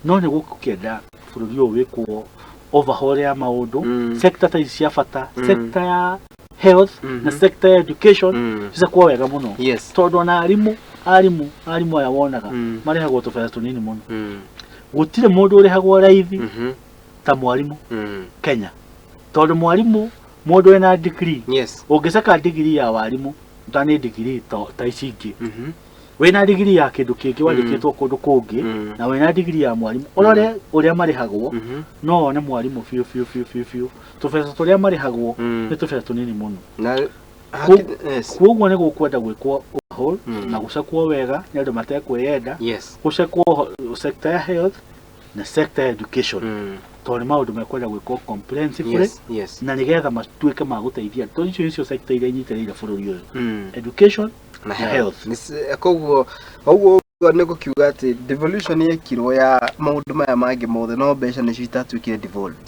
No nĩ gũkĩenda bũrũri ũyũ wĩkwo overhaul ya maũndũ, sector ta ici cia bata, sector ya health na sector ya education, cicakwo wega mũno, tondũ ona arimũ aya wonaga marĩhagwo tũbeca tũnini mũno. Gũtirĩ mũndũ ũrĩhagwo raithi ta mwarimũ Kenya, tondũ mwarimũ, mũndũ wĩna degree, ũngĩcaka degree ya warimũ ta nĩ degree ta ici ingĩ, wĩna degree ya kĩndũ kĩngĩ wandĩkĩtwo kũndũ kũngĩ, na wĩna degree ya mwarimũ, ũrore ũrĩa marĩhagwo, no wone mwarimũ biũ biũ biũ biũ biũ tũbeca tũrĩa marĩhagwo nĩ tũbeca tũnini mũno. Na Koguo nĩ gũkwenda gwĩkwo overhaul na gũcakwo wega nĩ andũ matekwĩyenda, gũcekwo sector ya health na sector ya education, tondũ nĩ maũndũ mekwenda gwĩkwo comprehensively na nĩgetha matuĩke ma gũteithia, tondũ icio nĩcio sector iria inyitĩrĩire bũrũri ũyũ, education na na health. Koguo ũguo nĩ gũkiuga atĩ devolution yekirwo ya maũndũ maya mangĩ mothe, no mbeca nĩcio itatuĩkire devolved.